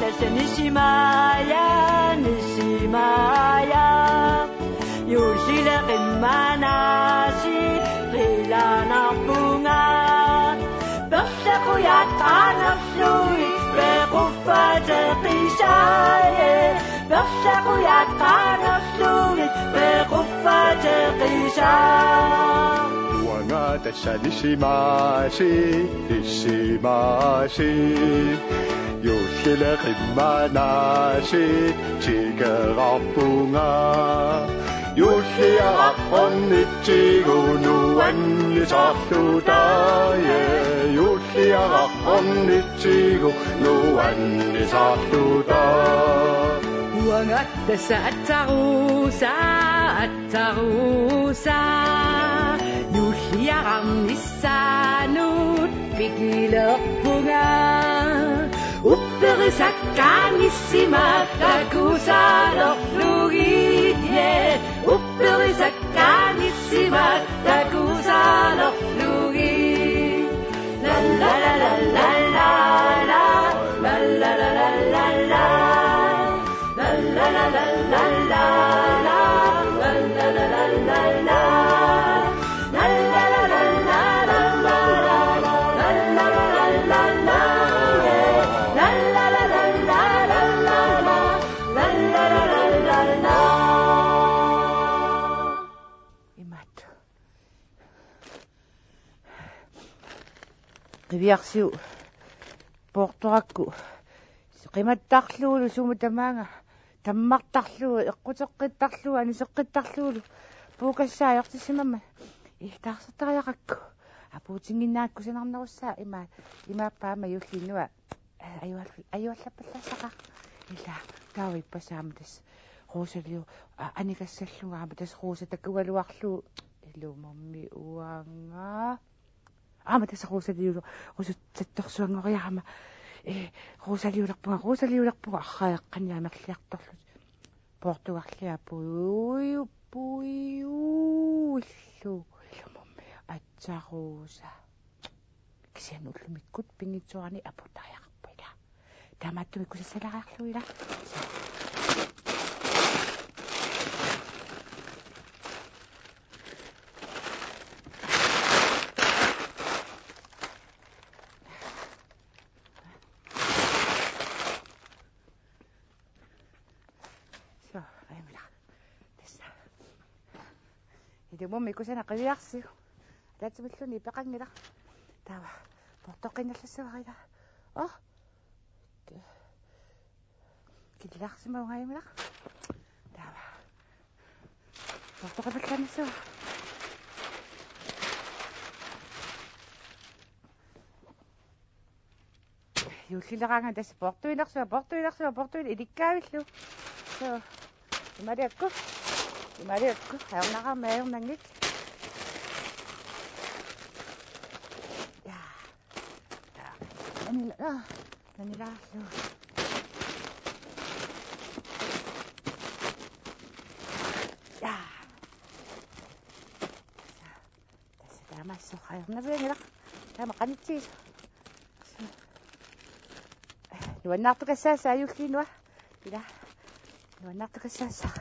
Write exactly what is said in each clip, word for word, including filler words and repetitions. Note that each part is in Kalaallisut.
Nissimaaja, nissimaaja. Juullile qimmanaasi qilanarpunga. Perlaqujat qanerlugit pequffateqisaaje. Perlaqujat qanerlugit pequffateqisaa. Uanga tassa nissimaasi, nissimaasi. Juullile qimmanaasi tikerarpunga. Juulliaraq ornitsigu nuannisarluta, ja, juulliaraq ornitsigu nuannisarluta. Uanga tassa atsaruusa, atsaruusa. Juulliaraq nissaanut pikilerpunga. Upperisakka nissimat takusaalerlugit, ja. Upperisakka nissimat takusaalerlugit. La la la la la la la. La la la la la la. Imaattoq. Qiviarsiuk poortorakku qimattarlugulu sumut tamaanga tammartarlugu, eqquteqqittarlugu, aniseqqittarlugulu puukassaa ajortissimammat. Ih, taarsertariaqakku. Apuutinnginnarakku sanarnerussaa ima, imaappa aamma juulliinnua. Ajual-, ajuallappallaassaqaaq. Ila, taava ippassaq aamma tassa Rosaliu, a-, anikassallunga aamma tassa Rosa takugaluarlugu. Ilumummi uanga. Aamma tassa Rosaliulu, Rosattorsuanngoriarama. Ee, Rosaliulerpunga, Rosaliulerpunga, arraa eqqanni amerliartorlusi. Poortugarlia puiu, puiu, illu, ilumummi, atsa Rosa. Kisianni ullumikkut pinngitsoorani apuuttariaqarpoq, ila. Taamaattumik kusassalaariarlugu, ila. Soo, ajunngilaq. Tassa. Ilumummi kusanaq qiviarsiuk. Ataatsimilluunniit peqanngilaq. Taava. Poortoqqinnallassavara, ila. Oh. Killilersimavunga, ajunngilaq. Taava. Poortoqqipallaannassavara. Juullileraangat tassa poortuinersuaq, poortuinersuaq, poortuinersuaq, ilikkaavillu. Soo. Imaaliakku. Imaaliakku. Ajornaqaaq, ajornanngilaq. Ja. Ja. Nanila-, ja. Nanilaarlugu. Ja. Tassa taamaassoq ajornavianngilaq. Taama qanitsigisoq. Nuannaartukassaassaaq juulliinnua. Ila. Nuannaartukassaassaaq.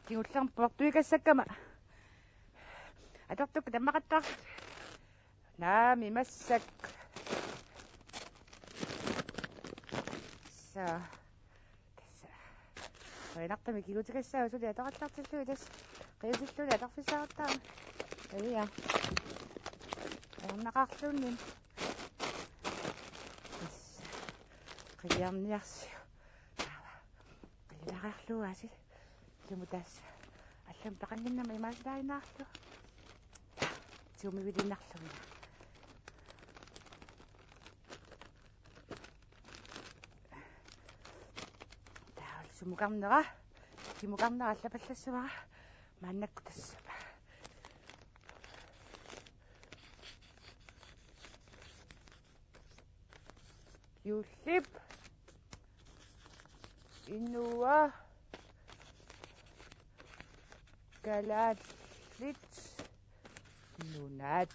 Kingullermik poortuikassakkama. Atortukka tammartarlugit. Naamik massakkut. Soo. Tassa. Qujanartumik kigutikassaaq suli atorallartillugu tassa. Qiusillugu atorfissaqartarami. Ija. Ajornaqaarluunniit. Tassa. Qiviarniarsiuk. Taava. Qivilaariarlugu aasiit. Ilumut tassa. Allamik peqannginnama imaassilaaginnarlugu. Siumiviliinnarlugu. Taava sumukarnera. Kimukarnera allapallassavara. Maannakkut tassa. Juullip inua kalaallit Nunaat.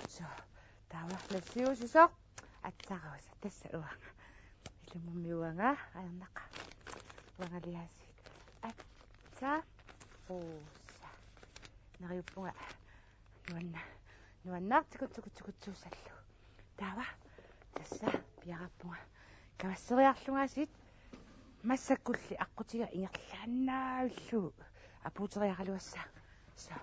So, taava nassiussisoq. Aatsaat uanga. Tassa uanga. Ilumummi uanga. Ajornaqaaq. Uangaliaasiit. Aatsaat. Uussa. Neriuppunga. Nuanna-, nuannaartikut tikut tikut tikut sallu. Taava. Tassa piarappunga. Kavasseriarlungaasiit. Massakkulli aqqutiga ingerlaannaavillugu. Apuuteriaraluassaanga. So.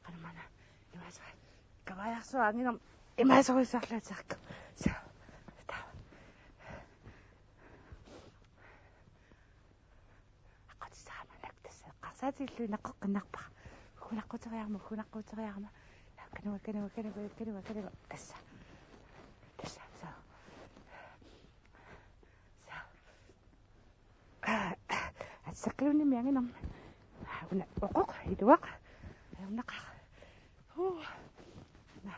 Qanormaanna. Imaasera. Kavaajarsuaanginam. Imaaserusarlaaterku. So. Taava. Aqqutissaamannak tassa eqqarsaatigilluinnaqqeqqinnarpara. Ukunaqquteriarama, ukunaqquteriarama. Kanua, kanua, kanua, kanua, kanua. Tassa. Tassa, so. So. Assakkiluunniimmi anginermi. Una oqoq, iluaq. Ajornaqaaq. Huu. Na.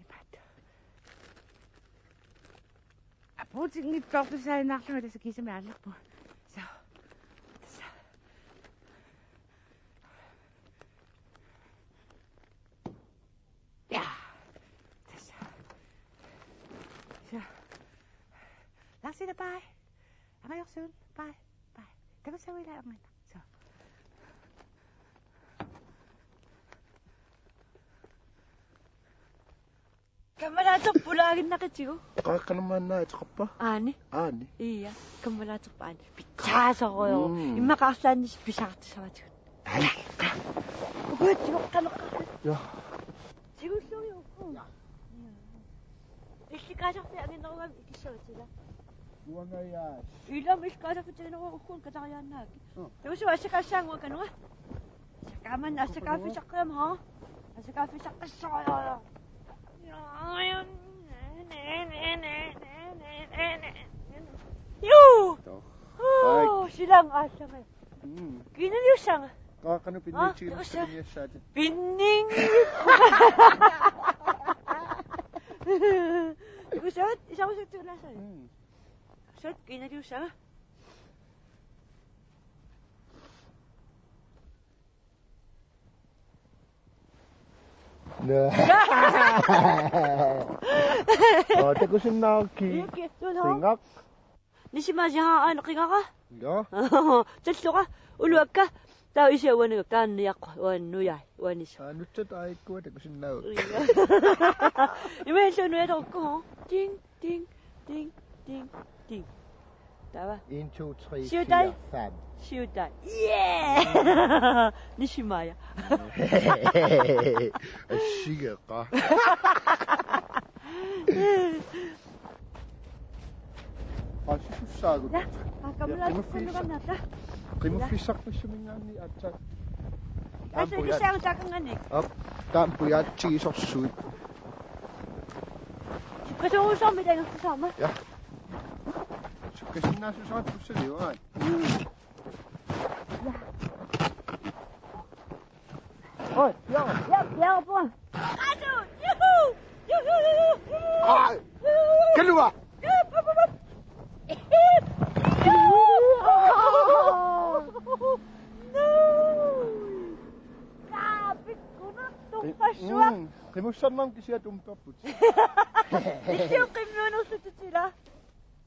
Imaattoq. Apuutinngitsoortussaajunnaarlunga tassa kiisami aallerpunga. So. Tassa. Ja. Tassa. So. Larsila, bye. Angajorsuun. Bye. Bye. Takussavara angajorsuun. So. Kammalaaterput ulaaginnaqitigu. Qanormaanna ateqarpa? Aani. Aani. Ia, kammalaaterput aani. Pitsaasorujussuuvoq. Mm. Immaqa arlaannik pisartissavatigut. Alakka. Uatsivoqqaneqqa. Ja. Tigullugu ukku. Ja. Illikaasarpi anginerugami ikissavatila. Uanga ja. Ilami illikaasarpi angineruga ukku katariaannaaki. Mm. Takussava assakaassaanga kanua. Assakaamanna assakaaffissaqqamma, haa? Assakaaffissaqqissaaq. Juu! Too. Oh, ai. Silaannaq aallanga. Mm. Kiinaliussaanga? Qaa, qanoq pinniitsigit? Aa, tassa. Pinniassaatit. Pinning. Kusut, isarusuttuunaasai. Mm. Kusut, kiinaliussaanga? Naa. Aa, takusinnaakkit. Iuki, tuuno. Qingaq. Nisimaasiaq aana qingara. Ja. Talluga, uluakka. Taava isia uaniga kaanniaqqu, uannujai, uanisu. Aa, nutsat aajukkua takusinnaavakka. Ima illu nujatorukku. Ting, ting, ting, ting, ting. Taava. En, to, tre, siutai. Fire, fem. Siutai. Yeah! Nisimaaja. Assigeqa. Qassisussaagut. Ja, aa, kammalaaterput qimuffissaq-, nukannerta. Qimuffissaqqissuminngaanniit aatsaat. Taampujaat. Assakissaagut taakanngaanniit. Aap, taampujaatigisorsuit. Sukkasuurusuarmik taangertussaammat. Ja. Sukkasinnaasussaat pussaliuaat. Oj, ja. Ja, ja, på. Juhu! Juhu! Juhu! Ej, kalua! Juhu! No! Kaapikkunartorpassuaq. Mm, qimussarnam kisiat tumperput. Illu qimnuunerlutit ila.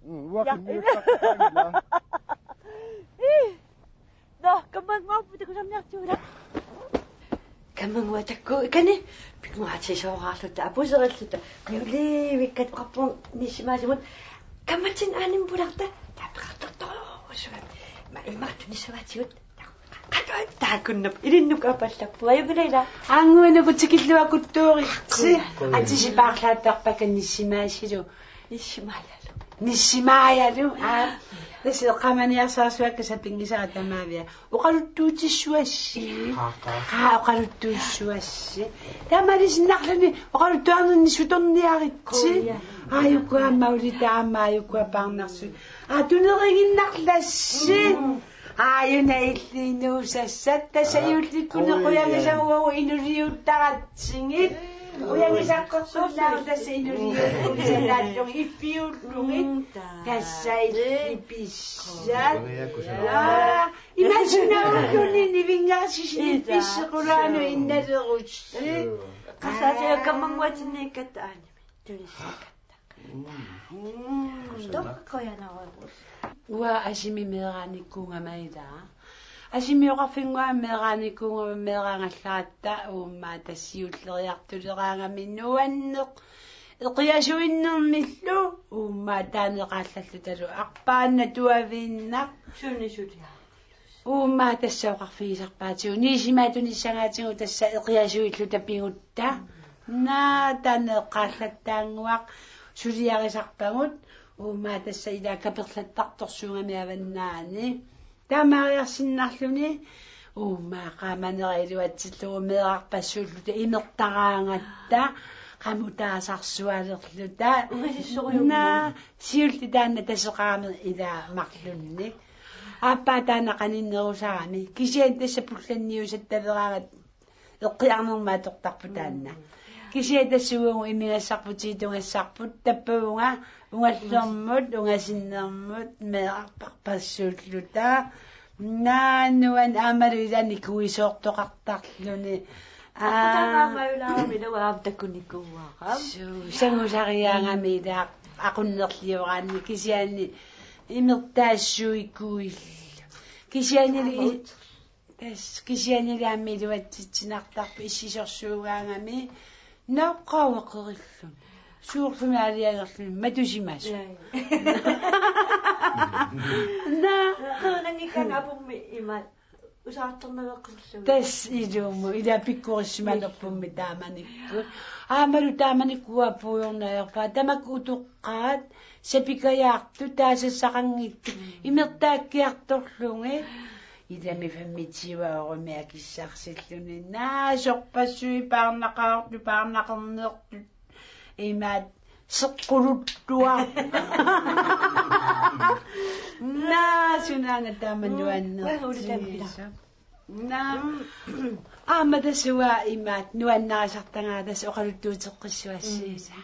Mm, uanga ja. Qimmiussaqaanngilaq. Ih. Nå, kammannguarput takusarniartigu ila. Kammannguaq takkukani, pinnguaatisoraarluta, apuuserilluta, qiulivikkat oqarpunga nisimaasimut, kammatsinni aanimmi pularta, taava peqartartorujussuugami. Ma immaqa tunissavaatigut. Qanoq taakkununnga ilinnut aappallaarpunga, ajunngilara ila. Annguinuku tikilluakkuttuuritsi. Atisi paarlaattarpakka nisimaasilu. Nisimaajalu. Nisimaajalu. Aa. Tassa eqqaamaniarsaarsuakka sapinngisara tamaavia. Oqaluttuutissuassi. Qa, qa. Qa, oqaluttuussuassi. Taamaalisinnarluni oqaluttuarninni sutorniaritsi. Aajuku aamma ulitaama, aajuku paarnarsi. Aa, tuneriginnarlassi. Mm. Aajuna illiinuusassat, tassa juullikkut qujangisavut inuliuttaratsigit. Ujangisaqqorsullaarut tassa inuliullugit sanaallugit iffiullugit. Mm, taa. Tassa illit pissat. Aa, imaassinnaaguni nivingaasisini pissequlaanut innalerussi. Qasaasiakkammanguatinniikkatta aanimi. Tunissikkatta. Mm. Tokka qujanarujussuaq. Uanga asimi meeraanikkuugama ilaa. Asimioqarfinnguami meeraanikkuugama meeraagallaratta uummaa tassa siulleriartuleraangami nuanneq. Eqiasuinnermillu uummaa taaneqaallallutalu arpaannaq tuaviinnaq. Sunisulia. Uummaa tassa oqarfigisarpaatigut. Niisimaatunissangaatigut tassa eqiasuilluta pigutta. Naa taaneqaallattaannguaq suliarisarpagut. Uummaa tassa ilaa kaperlattartorsuugami avannaani. Taamaariarsinnarluni. Uummaa qaamanera iluatsillugu meerarpassuulluta imertaraangatta. Qamutaasarsualerluta. Ungasissorujummut. Naa siulliit taanna taseqarami ilaa marlunnik. Aappaa taanna qaninnerusarami. Kisianni tassa pullanniusattaleraangat eqqiarnermut atortarpoq taanna. Kisianni tassa uagut imigassarput tiitugassarput tappavunga ungallermut ungasinnermut meerarpassuulluta. Naa nuanneq aammalu ilaanni kuisoortoqartarluni. Aa. Taamaammat ulaarami ilaa aamma takunikuuara. Suu, sangusariaangami ilaa aqunnerlioraanni kisianni imertaassuikuillu. Kisiannili i-, tassa kisiannili aamma iluatsitsinartarpoq issisorsuugaangami noqqaueqerilluni. Soorlumi aalajangerluni matusimasoq. Ja, ja. Naa. Qeernanngikkaangat apummi ima usaartornaveqerlugu. Tassa ilumut, ilaa pikkorissimanerpummi taamanikkut. Aammalu taamanikkut puigorneq ajorpaa, tamakku utoqqaat, sapikajaartut, taasassaqanngitsut, imertaakkiartorlugit. Ilami femogtyve euromik akissarsilluni. Naa, sorpassuit paarnaqaartut, paarnaqernertut. Imaat seqquluttuaq. Naa, sunaana taama nuannertigisoq. Naa. Aamma tassa uanga imaat nuannarisartagara tassa oqaluttuuteqqissuassaasa.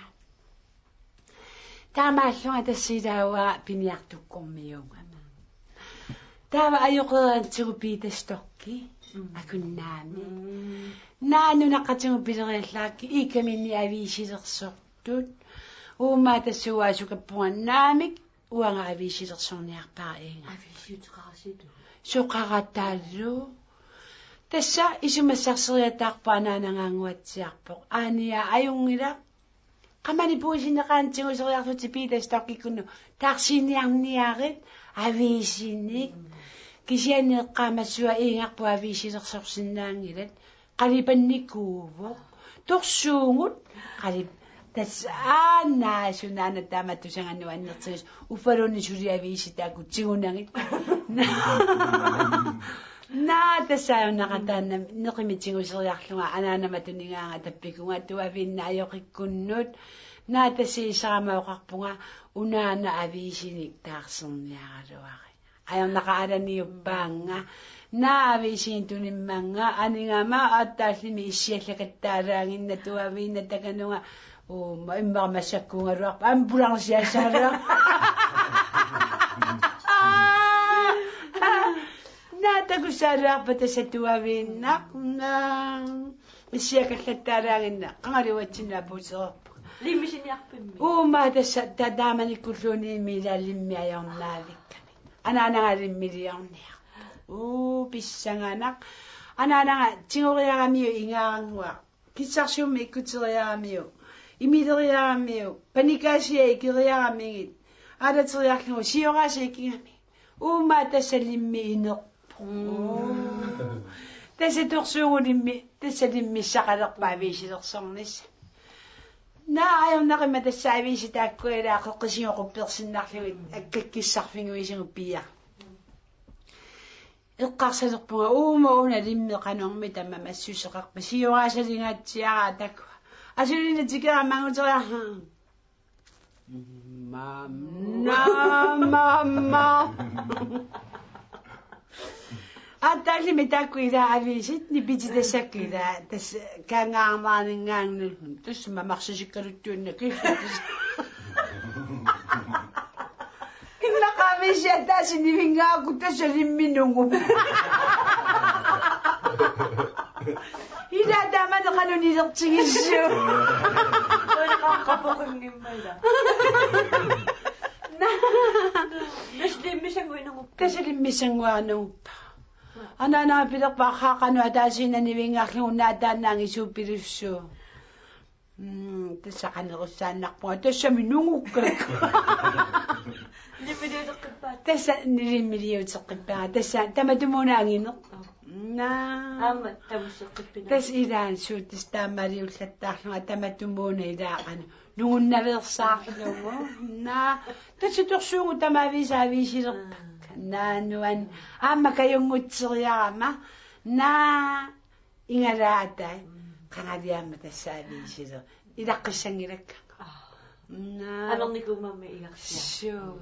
Taamaallunga tassa ilaa uanga piniartukkormiuugama. Taava ajoqeeraangatsigu Peter Stocki. Mm. Akunnaami. Mm. Naa nunaqqatigut pileriallarakkit ICA-minni aviisilersortut. Uummaa tassa uanga sukappunga naamik uanga aviisilersorniarpara iinga. Aviisiuteqarasilu. Soqarataalu. Tassa isumassarseriataarpoq anaanangaannguatsiarpoq. Aaniaa ajunngilaq. Qamani puisinneqaannik tiguseriarlutit Peter Stockikkut taarsiiniarniarit aviisinik. Kisianni eqqaamassavat iingarput aviisilersorsinnaanngilat. Qalipannikuuvoq. Torsuugut qalip-, tassa aana sunaana taama tusanga nuannertigisoq uffaluunniit suli aviisit taakku tigunagit. Naa tassa ajornaqaaq taanna neqimik tiguseriarlunga anaanama tunigaanga tappikunga tuaviinnaq ajoqikkunnut. Naa tassa isarama oqarpunga unaana aviisinik taarserniaraluarisi. Ajornaqaaq alaniuppaannga. Naa aviisinik tunimmannga anigama aatsaallimmi issiallakattaalaaginnaq tuaviinnaq takanunga. Uumma immaqa massakkuugaluarpat ambulansiassaaluarpat. Naa takussaaluarpat tassa tuaviinnaq. Naa issiakallattaalaaginnaq qangali uatsinnut apuutereerpunga. Limmisiniarpimmi. Uumma tassa ta-, taamanikkulluunniimmi ilaa limmi ajornaavikkami. Anaanaga limmiliorniarpoq. Uu pissanganaq. Anaanaga tigoriaramiuk ingaarannguaq. Kissarsiummik ikkuteriaramiuk. Imileriaramiuk. Panikaasia ikeriaramigit. Aalateriarlugu sioraasa ikigamik. Uumma tassa limmi inerpoq. Mm. Tassa torsuugulimmi, tassa limmissaqalerpoq aviisilersornissaq. Naa ajornaqimmat tassa aviisit taakkua ilaa qeqqisigut quppersinnarlugit akkakkissarfiguisigut piiarlugit. Eqqarsalerpunga uuma una limmi qanormi tamamassuseqarpa sioraasalinngatsiaraa takua. Asulinnaq tikeraat manguteriarlunga. Maam, naa, maam, maam. Aatsaallimi taakku ilaa aviisit nipititassakka ilaa, tassa Kangaarmaaninngaanniit, tassa mamarsisikkaluttuinnaq kissuttis. Innaqaamissi ataasiinnaq nivingaakku tassa limminungup. Ilaa taamani qanoq nilertigissuugut. Uani qaa qapoqanngimmat ilaa. Tassa limmisannguinungup. Tassa limmisannguinungup. Anaana pilerpaa qaa qanoq ataasiinnaq nivingaarlugu naataannaanngitsuuppilussuugut. Mm, tassa qanerussaannarpunga, tassami nungukkakku. Nimmiliuteqqippaat. Tassa nimmiliuteqqippaat. Tassa tamatumuuna angineq. Aa. Naa. Aamma tamusseqqippinga. Tassa ilaansuut tassa taamaaliullattaarlunga tamatumuuna ilaa qanoq nungunnaveersaarlugu. Naa. Tassa torsuugut tamaviisa aviisilerpakka. Aa. Naa nuan. Aamma kajunngutseriarama. Naa. Ingalaatai. Mm. Qangali aamma tassa aviisileq. Ilaqqissanngilakka. Aa. Naa. Amernikuummat igarsia. Suu.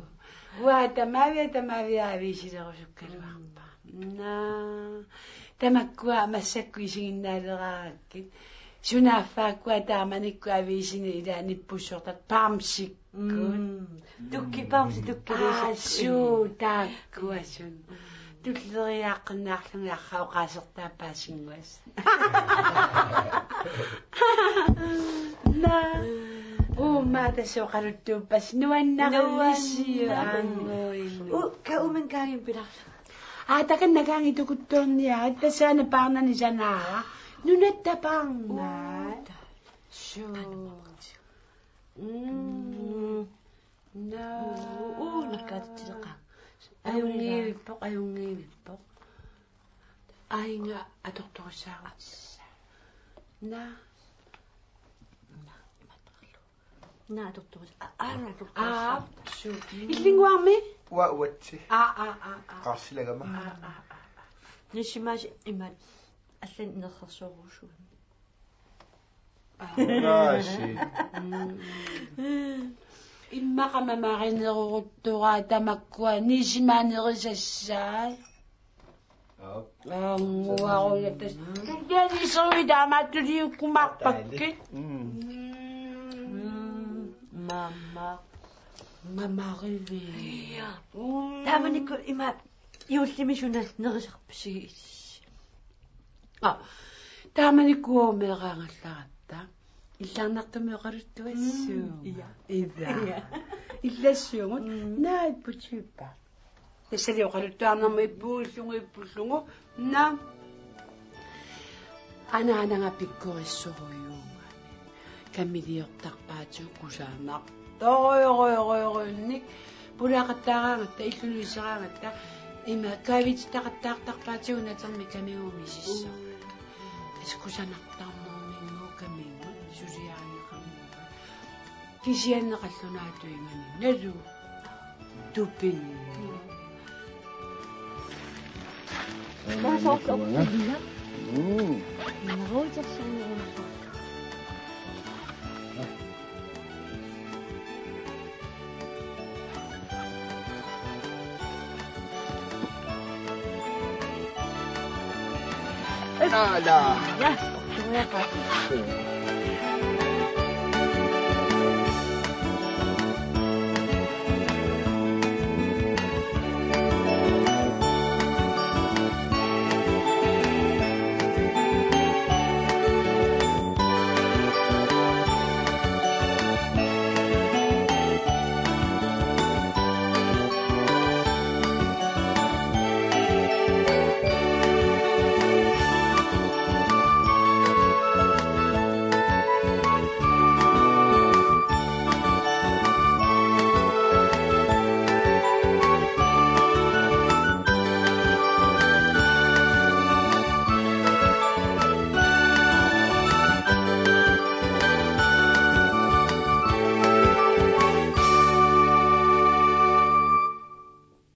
Uanga tamavia tamavia aviisilerusukkaluarpara. Mm. Naa. Tamakkua massakkut isiginnaalereerakkit. Sunaaffaakkua taamanikkut aviisinik ilaa nippussortat bamsi. Mm. Tukki bamsi tukki. Aa, suu, taakkuasut. Mm. Tulleriiaaqqinnaarlugit arraa oqaasertaa paasinnguassi. Naa. Uuma tassa oqaluttuuppassi nuannarillisiu. Nuanna-. Aanguin. U, ka umin kaangin pilarlu. Aa, takanna kaangi tukuttoorniaat, tassa aana paarnani sanaara. Nunatta paarnaat. Uu, ta-. Suu. Mm. Naa. Uu, uu, nakkaatitsileqaaq. Ajunngiivippoq, ajunngiivippoq. Aajuna atortorissaagut. Naa. Naa, atortoris-, aa, aajuna atortoris-. Aa, suu. Illinnguarmi? Uanga uatsi. Aa, aa, aa, aa. Qaarsilagama. Aa, aa, aa, aa. Nissimaasi imaat allanik nerrersoorujussuugami. Aa. Unaasi. Mm. Immaqa mamarineroruttoraat tamakkua nissimanerisassaat. Aap. Aanguarunatas. Tuliani sui taamaattuliukkumaarpakkit. Mm. Mm. Mama. Mamarivi. Ia. Mm. Taamanikkut ima juullimi suna nerisarpisi? Aa, taamanikkut meeraangallaratta. Illarnartumik oqaluttuassuunga. Mm, ia. Ida. Ia. Illassuugut. Mm. Naa ipputiippa. Tassali oqaluttuarnermut ippuullugu, ippullugu. Naa. Anaanaga pikkorissorujuugami. Kamiliortarpaatigut kusanartorujorujorujunnik. Pulaaqattaaraangatta, illunut iseraangatta, ima kaavitsitaqattaartarpaatigut natermi kamigumik misissoq. Tassa kusanartarnerminnguit kamigut, suliarineqarneq. Kisianni qallunaatut inganinnalu. Tupin. Tassa soorlu oqqulinga. Mm. Naruutersornerunersoq. Ala. Ja, oqquliaqaat.